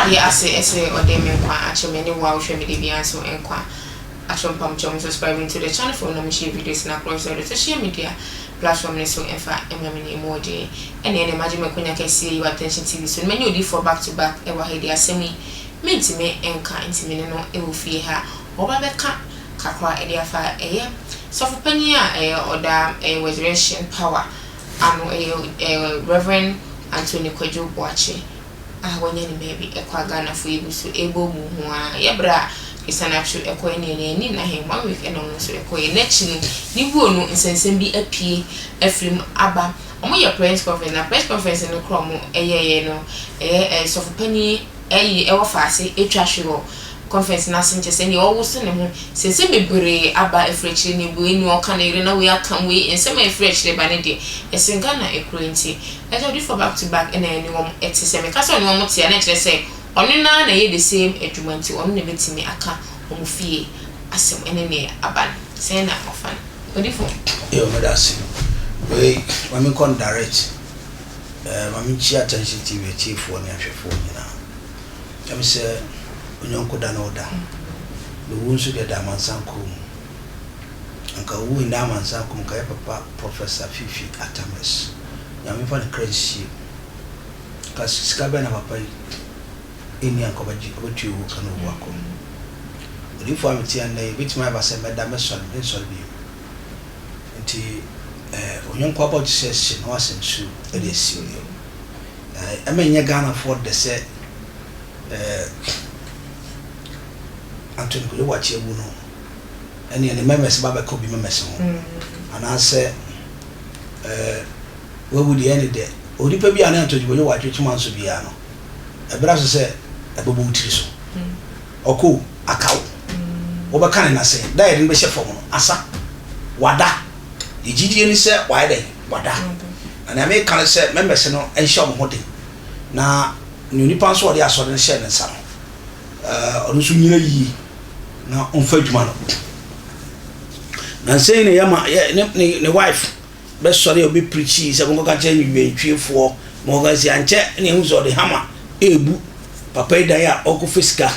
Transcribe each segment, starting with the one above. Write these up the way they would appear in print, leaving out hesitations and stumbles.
Ɔbɔadeɛ ase sɛ ɔde me nkwa akyɛ me ne wo a wohwɛ me da biara nso nkwa akyɛ mpamokyɛw mo subscribe to the channel for na mo share videos na across all the social media platform ne so ɛmfa ɛma me ne mu ɔden ɛne ɛne magye m'akonya kɛseɛ yi wɔ Attention TV so no manya odiyifoɔ back to back ɛwɔ ha yi de asɛm yi mentumi nka nti me ne no ɛwɔ fie ha ɔba bɛka kakra ɛde afa ɛyɛ sɔfo panyin a ɛyɛ ɔda ɛyɛ Resurrection Power ano ɛyɛ Reverend Anthony Kwadwo Boakye a wanya ne baabi ɛkɔ a Ghanafoɔ yi gu so ɛbɔ mu ho a yɛbrɛ a Esanatwo ɛkɔ ɛne ɛne ɛni na he one week ɛna ɔno nso ɛkɔ yɛ n'akyi no ne wuo no nsɛnsɛm bi apue afiri mu aba. Ɔmo yɛ press conference na press conference no korɔ ɔmo ɛyɛyɛ no ɛyɛ sɔfo panyin ɛyi ɛwɔ faase etwa hwe wɔ conference n'ase nkyɛ sɛ nea ɔwoso ne ho nsɛnsɛm bebree aba afiri akyire ne wei ne ɔka ne yere na wei aka wei nsɛm a ɛfiri akyire ba ne deɛ ɛsɛn Ghana ekuro nti ɛgya odiyifoɔ back to back ɛna ɛne wɔn ɛte sɛ meka sɛ ɔne wɔn te a na ɛkyerɛ sɛ ɔno naa na ɛyɛ the same adwuma nti ɔno na ebɛtumi aka wɔn fie asɛm ɛne nea aba no sɛn na ɔfa no odiyifoɔ. Yo, meda ase. Wei, ma menkɔ no direct. Ma menkyia Attention TV atiefoɔ ne ahwɛfoɔ nyinaa. Ɛm sɛ onyɔnko da ne wo da. Na owu nso deɛ da amansan kɔn mu. Anka owu nda amansan kɔn mu, nka yɛ papa Professor Fifi Atames. Nyame mfa ne kra nsie. Nka sika bɛn na papa yi ɛnni anka ɔbɛgye, ɔbɛtua owu ka na owu akɔ. Odiyifoɔ a mete ha nnɛ yi, ebɛtumi aba sɛ mɛda mɛsɔre, mensɔre bio. Nti onyɔnko abɔ te sɛ hye na wasɛ nsuo de asi wo yam. Ɛma ɛnyɛ Ghanafoɔ dɛ sɛ Anthony Kwadwo Boakye awu no, ɛneɛ ne mɛmɛs ba bɛka obi mɛmɛs ho. Anaasɛ wawu deɛ ɛne dɛ. Onipa bi a ne Anthony Kwadwo Boakye twema nso biara no, ɛberɛ aso sɛ ɛbɛbɔ wo tiri so. Ɔkɔ o, aka wo. Wobɛka ne nase, da a yɛde no bɛhyɛ fam no, asa. Wada. Yɛ gyidie ne sɛ wayɛ dɛn? Wada. Na nea meka ne sɛ mɛmɛs no nhyɛ wɔn ho den. Na nea onipa nso a ɔde asɔre no hyɛɛ ne nsa no, ɔno nso nyina yie na ɔmfa adwuma no. Nansa yi na yɛma yɛ ne ne ne wife bɛsɔre a ɔbɛpirikyi sɛ monkɔka nkyerɛ nwantwiefoɔ, monkɔka si ankyɛ na yɛhu sɛ ɔde hama ɛrebu papa yi dan a ɔrekɔfa sika.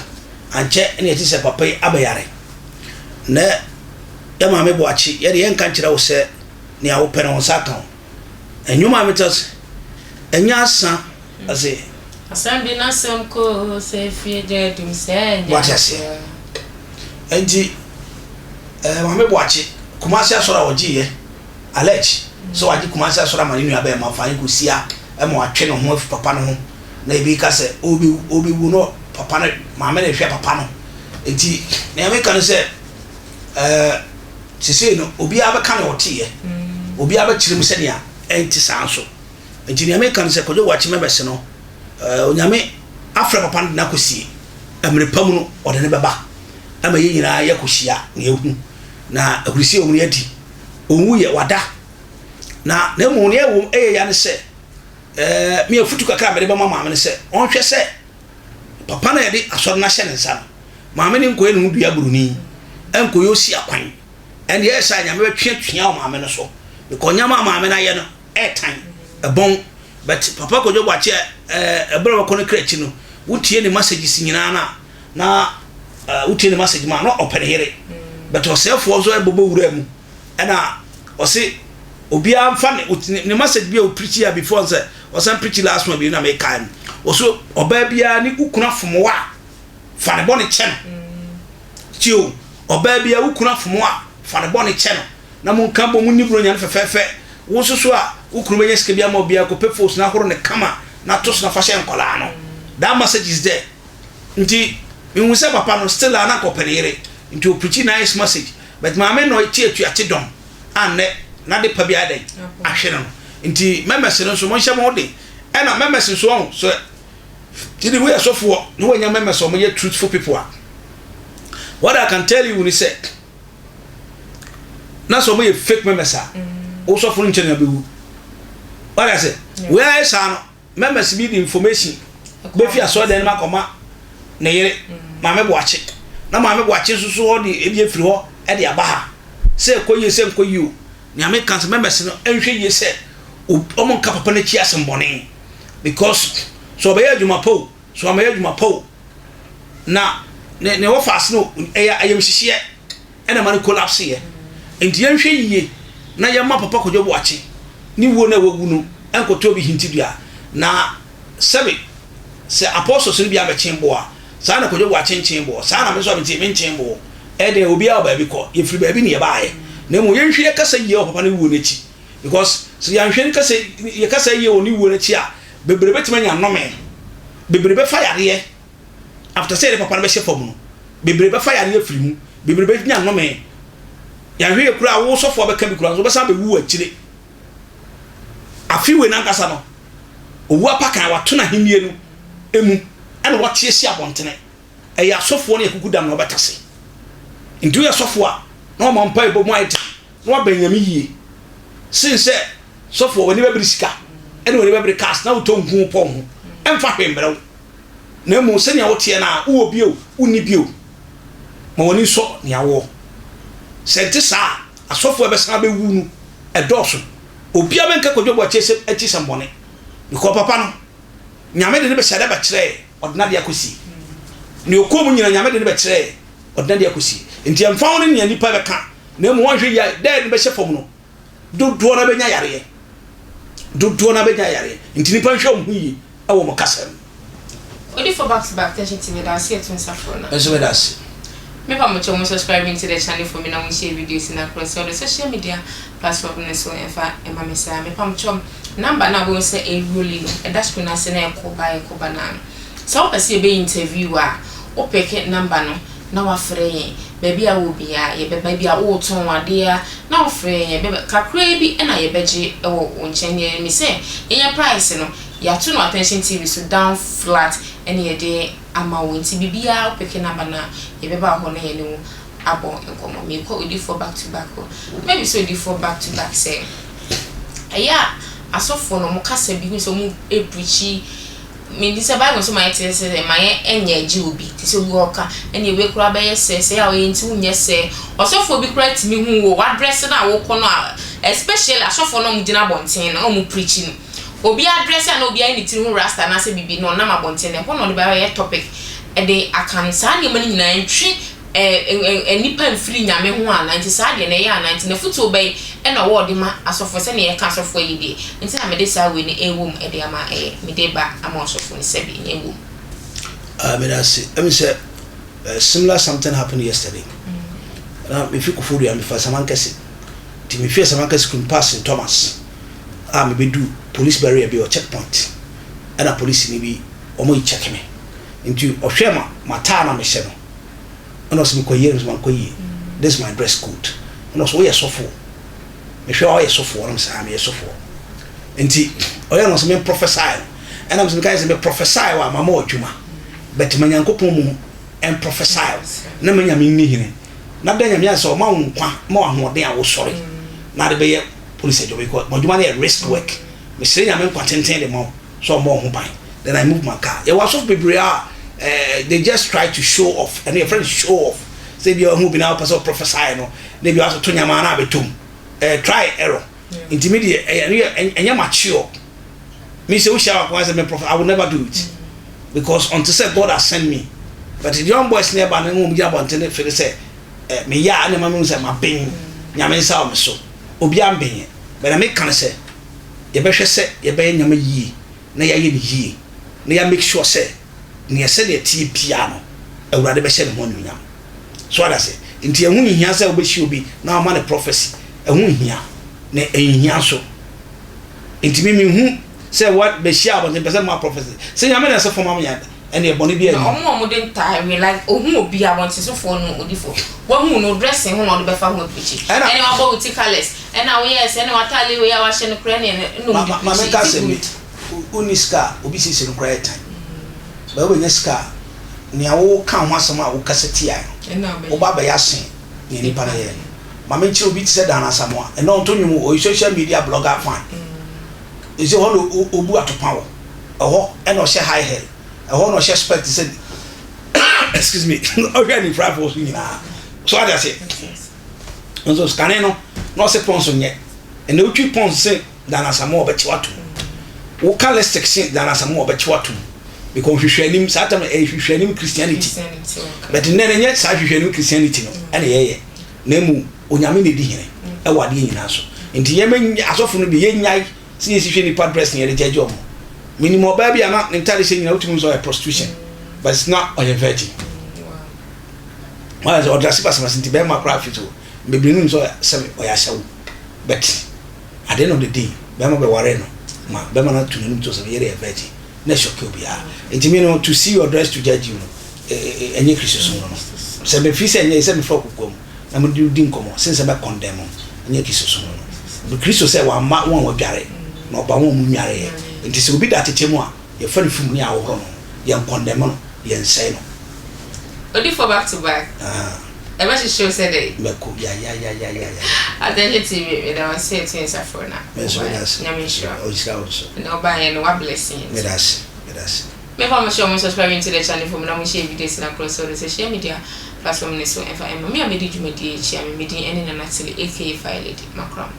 Ankyɛ na yɛte sɛ papa yi abɛyare. Nɛ yɛ maame Boakye, yɛde yɛnka nkyerɛ wo sɛ nea wopɛ no wo nsa aka wo. Nnwom a mete ase, ɛnyɛ asa ase. Asɛm bi n'asɛm koo sɛ fie gya adum sɛ ɛnyɛ Wate aseɛ? Enti eh, maame Boakye, Kumasi asɔre a ɔgyeeɛ, allege sɛ wagye Kumasi asɔre ama ne nua bɛɛma fa nkɔsia ma watwe ne ho afi papa no ho, na ebi ka sɛ ɔrebɛwu, ɔrebɛwu no papa no, maame no rehwɛ papa no. Enti nea meka ne sɛ eh, Sesei no, obiara bɛka nea ɔteeɛ, obiara bɛkyerɛ mu sɛnea ɛnte saa nso. Nti nea meka ne sɛ, Kwadwo Boakye Mɛmɛse no, Onyame afrɛ papa no de no akɔsie. Mmerɛ pa mu no, ɔde no bɛba ama yɛn nyinaa yɛakɔhyia na yɛahu. Na ahurisie wɔ mu no yɛadi. Ɔnwuiɛ, wada. Na na mmom nea ɛwɔ mu ɛyɛ ya ne sɛ, me afutu kakra a mede bɛma maame ne sɛ, ɔnhwɛ sɛ Papa no a yɛde asɔre no ahyɛ ne nsa no, maame no nkɔyɛ ne ho dua buroni, ɛnkɔyɛ osi akwan. Ɛnde ɛyɛ saa a, Nyame bɛtweatua wɔ maame no so. Because nneɛma a maame no ayɛ no, ɛɛtan, ɛbɔn. But Papa Kojo Boakye, ɛɛ, ɛberɛ a wɔkɔ no kra akyi no, wotie ne messages nyinaa no a, na ɛɛ, wotie ne message mu a, na ɔpɛ ne yere. But ɔsɛefoɔ nso ɛbɔbɔ wura mu. Ɛna ɔse obiara nfa ne ne message bi a ɔpreachi a before sɛ ɔsan preachi last one bi na mekae no, ɔse ɔbaa biara ne wo kunu afom wo a, fa ne bɔne kyɛ no. Tie o, ɔbaa biara wo kunu afom wo a, fa ne bɔne kyɛ no na monka bɔ mu nni buronya no fɛfɛɛfɛ. Wo nso so a wo kunu bɛnya sika bi ama obiara, kɔpɛ fos na horo no kama na to so na fa hyɛ nkwadaa no. That message is there. Nti mehu sɛ papa no still a na anka ɔpɛ ne yere nti ɔpreachi nice message. But maame no te atuate dɔm a nnɛ n'ade pa bi ayɛ dɛn ahwe no no nti mɛmɛs no nso monhyɛ mo ho den ɛna mɛmɛs nso ɔho sɛ tidi woyɛ sɔfoɔ na woanya mɛmɛs a wɔyɛ truthful people a what I can tell you ni sɛ na sɛ wɔyɛ fake mɛmɛs a wo sɔfo no nkyɛn na bɛwu wade ase wei ayɛ saa no Members bi de information bɛfi asɔredan no mu akɔma ne yere, Maame Boakye. Na Maame Boakye nso so hɔ de ebi afiri hɔ de aba ha. Sɛ ɛkɔ yie sɛ nkɔ yie o, nea meka sɛ members no nhwɛ yie sɛ wɔn nka papa no akyi asɛm bɔne. Because sɛ ɔbɛyɛ adwuma pa o, So wamɛyɛ adwuma pa o, na ne ne wɔfa no ɛyɛ ayamhyehyeɛ ɛna ma no collapse yɛ. Nti yɛnhwɛ yie na yɛma Papa Kwadwo Boakye ne wuo no a wawu no nkɔtɔ obi hintidua. Na sɛbe sɛ apostles no bi abɛkyen boɔ a, saa na Kwadwo Boakye nkyen boɔ, saa na me nso a mete yi menkyen boɔ. Ɛyɛ dɛn a obiara wɔ baabi kɔ, yɛfiri baabi na yɛbaeɛ. Na mmom yɛnhwɛ yɛ kasa yie wɔ papa no wuo no akyi because sɛ yɛanhwɛ ne kasa yɛ kasa yie wɔ ne wuo no akyi a, bebree bɛtumi anya nnome, bebree bɛfa yareɛ after sɛ yɛde papa no bɛhyɛ fam no, bebree bɛfa yareɛ afiri mu, bebree bɛnya nnome. Yɛanhwɛ yie koraa a, wo sɔfoɔ bɛka bi koraa nso wobɛsan abɛwu wɔ akyire. Afe wei no ankasa no, owu apakan a wato n'ahennie no mu ɛna wate asi abɔntene. Ɛyɛ asɔfoɔ ne akukudam na wɔbɛtase. Nti woyɛ sɔfoɔ a, na wama mpaebɔ mu ayɛ den na wabɛn Nyame yie sen sɛ sɔfoɔ w'ani bɛbere sika ɛne w'ani bɛbere cars na wotɔ nku wopɔ wo ho. Ɛmfa hwee mbrɛ wo. Na mmom sɛnea woteɛ no ara, wowɔ bi o, wonni bi o, ma w'ani nsɔ nea wowɔ. Sɛ ɛnte saa a, asɔfoɔ a ɛbɛsan abɛwu no, ɛdɔɔso. Obiara bɛnka Kwadwo Boakye akyi sɛmmɔne. Because papa no, Nyame de no bɛhyɛ da bɛkyerɛɛ ɔde n'adeɛ akɔsie. Nea ɔkɔɔ mu nyina, Nyame de no bɛkyerɛɛ ɔde n'adeɛ akɔsie. Nti ɛmfa ho ne nea nnipa bɛka, na mmom woanhwɛ yie a, da a yɛde no bɛhyɛ fam no, dodoɔ no ara bɛnya yareɛ. Dodoɔ no ara bɛnya yareɛ. Nti nnipa nhwɛ wɔn ho yie wɔ wɔn kasa mu. Odifo back to back tension ti meda ase yɛto nsa frɛ no. Me nso meda ase. Me pa mo kyɛw mo subscribe to the channel for me na mo share videos no across all the social media platform no so ɛmfa ɛma me saa. Me pa mo kyɛw number no a wobɛhu sɛ ɛrolli no ɛda screen no ase na ɛkɔ ba ɛkɔ ba no ara no sɛ wopɛ sɛ yɛbɛ interview a wo pick number no na wafrɛ yɛn baabi a wowɔ biara yɛbɛba ebia woretɔn adeɛ a na wofrɛ yɛn yɛbɛba kakraa bi na yɛbɛgye wɔ wo nkyɛn yɛnim sɛ yɛn price no yɛato no attention TV so down flat ɛna yɛde ama wo nti biribiara wo peke number no a yɛbɛba wo hɔ na yɛne wo abɔ nkɔmmɔ merekɔ odiyifoɔ back to back hɔ mɛbisa odiyifoɔ back to back sɛ ɛyɛ a asɔfoɔ no wɔn kasa bi hu sɛ wɔn preachi Medi sɛ Bible nso ma yɛte sɛ sɛ ma yɛ nyɛ gye obi te sɛ obi hɔ ka ɛne wei koraa bɛyɛ sɛ sɛ a ɔyɛ nti wonyɛ sɛ ɔsɔfoɔ bi koraa tumi hu wo wadrɛse no a wokɔ no a especially asɔfoɔ no a wɔgyina abɔnten no a wɔn preachi no obi adrɛse a na obi ayɛ ne tiri ho rasta anaasɛ biribi na ɔnam abɔnten no ɛhɔ na ɔde bɛyɛ topic ɛde aka no saa nneɛma no nyinaa ntwe nnipa mfiri Nyame ho anaa? Nti saa deɛ no ɛyɛ anaa? Nti nafutuo bɛn na ɔwɔ ɔde ma asɔfoɔ sɛdeɛ yɛka asɔfoɔ yi deɛ nti na mede saa wei no ɛwɔ mu de ama ɛyɛ mede ba ama ɔsɔfoɔ no sɛbi ɛnyɛ wɔ mu. Ah, meda ase. Ɛmi sɛ eh, similar something happened yesterday. Na mefi Koforidua mefa Samankɛse. Nti mefi Samankɛse kurom pass St Thomas a mebedu police barrier bi wɔ checkpoint. Ɛna police ni bi wɔn yi check me. Nti ɔhwɛ ma mataa na mehyɛ no. Ɛna ɔse mekɔ yie, ɛna mese mankɔ yie, this is my dress code. Ɛna ɔse woyɛ sɔfoɔ, mehwɛ a woyɛ sɔfoɔ, ɛna mese haa meyɛ sɔfoɔ. Nti ɔyɛ na ɔse me prophesy no, ɛna mese meka sɛ me prophesy wo a mama wo adwuma, but ma Nyankopɔn mu ɛn prophesy wo na ma Nyame nni hene. Na da Nyame ase sɛ ɔma wo nkwa, ma wo ahoɔden a wosɔre na ade bɛyɛ police adwuma because m'adwuma no yɛ risk work. Mesrɛ Nyame nkwa tenten de ma wo. sɛ ɔmmɔ wo ho ban then I move my car yɛwɔ asɔfo bebree a eh, they just try to show off ɛno yɛfrɛ no show off sɛ ebi ɔho bi na ɔpɛ sɛ ɔprophesy no na ebi asɔto nyamaa na abɛtɔ mu eh, try error nti mi deɛ ɛyɛ ɛno yɛ ɛnyɛ mature me sɛ wohyia wako sɛ me prophet I will never do it because ɔnte sɛ God has sent me but the young boys ne ɛba no ne wɔn gyina abɔnten ne fere sɛ eh, meyɛ a ɛna ma mehu sɛ maben nyame nsa wɔ me so obiara mbenyɛ but na meka no sɛ yɛbɛhwɛ sɛ yɛbɛyɛ nneɛma yie na yɛayɛ no yie na yɛ make sure sɛ neɛ sɛdeɛ ɛteɛ biara no Awurade bɛhyɛ ne ho anuonyam. So wate aseɛ? Nti ɛho nhia sɛ wobɛhyia obi na wama no prophecy. Ɛho nhia. Na ɛnhia nso. Nti me menhu sɛ wa bɛhyia abɔnten pɛ sɛ mma prophecy. Sɛ Nyame na ɛsɛ fam ama yɛn ɛneɛ bɔne biara Na nni wɔn a wɔde ntaare like ohun obi abɔntensofoɔ no odifoɔ wahu no dressing ho na ɔde bɛfa ho apirikyi Ɛna. ɛne wabɔ wo ti colours ɛna woyɛɛ sɛ ɛne w'ataade wei a wahyɛ no koraa ɛne ɛno ɛna Ma wɔde ma ma pirikyi menka is it asɛm bi good? Wonni sika a obi siesie no koraa yɛ tan but wobɛnya sika a nea woka ho asɛm a wokasa tiae no Ɛna wobɛyɛ. woba abɛyɛ asen nea nipa no yɛɛ no. Ma menkyerɛ obi te sɛ Dan Asamoah ɛnɛ ɔnto nnwom o ɔyɛ social media blogger fine ɛsɛ hɔ na ɔbu atopa wɔ ɛhɔ ɛna ɔhyɛ high heel ɛhɔ na ɔhyɛ spect sɛ excuse me ɔhwɛ anifirafoɔ so nyinaa so ade aseɛ nso kane no na ɔse pɔn so nyɛ ɛnna wotwi pɔn se Dan Asamoah ɔbɛkye watom woka lipstick se Dan Asamoah ɔbɛkye watom. Because nhwehwɛanim, saa tam no ɛyɛ hwehwɛanim Christianity. But nnɛ no ɛnyɛ saa hwehwɛanim Christianity no ɛna yɛyɛ. Na emu Onyame na edi hene ɛwɔ adeɛ nyinaa so. Nti yɛn asɔfo no bi yɛnyae sɛ yɛsi hwɛ nipa dress na yɛde gyɛgye wɔn. Menim ɔbaa bi a na ne ntaade hyɛ nyinaa wotumi hu sɛ ɔyɛ prostitution but na ɔyɛ virgin. Wɔn sɛ ɔdrase basabasa nti bɛrima koraa fi so bebree nim sɛ sɛ ɔyɛ ahyɛwo but at the end of the day bɛrima bɛware no ma bɛrima no ato n'anim to sɛ yɛrɛ yɛ virgin na ɛhyɔke obiara. Nti mi no to see your dress to judge you no ɛnyɛ Kristo som no no. Sɛ mefi sɛ ɛnyɛ sɛ mefrɛ kokoa mu na mede di nkɔmmɔ sen sɛ mɛ condemn no ɛnyɛ Kristo som no no. Kristo sɛ wamma wɔn a wɔdware na ɔba wɔn a wɔn nwareɛ. Nti sɛ obi da atɛkyɛ mu a yɛfa no fi mu ne yɛahohoro no yɛn condemn no yɛnsɛe no. Odifoɔ back to back. Ɛbɛhyehyɛ wo sɛ dɛn? Mɛko yayayayaya. Attention TV meda wo ase ɛtu nsafo na. Me nso meda ase. Nyame nhyira wo. Ɔnhyira wo nso. Na ɔbaeɛ no wa bless yɛn. Meda ase. Meda ase. Mefa mo hyɛ mo subscribe into the channel for mo na mo share videos na cross all the social media platform ne so ɛmfa ɛma me a medi dwumadie akyi a me medin ɛne Nana Tele aka Fire Lady makram.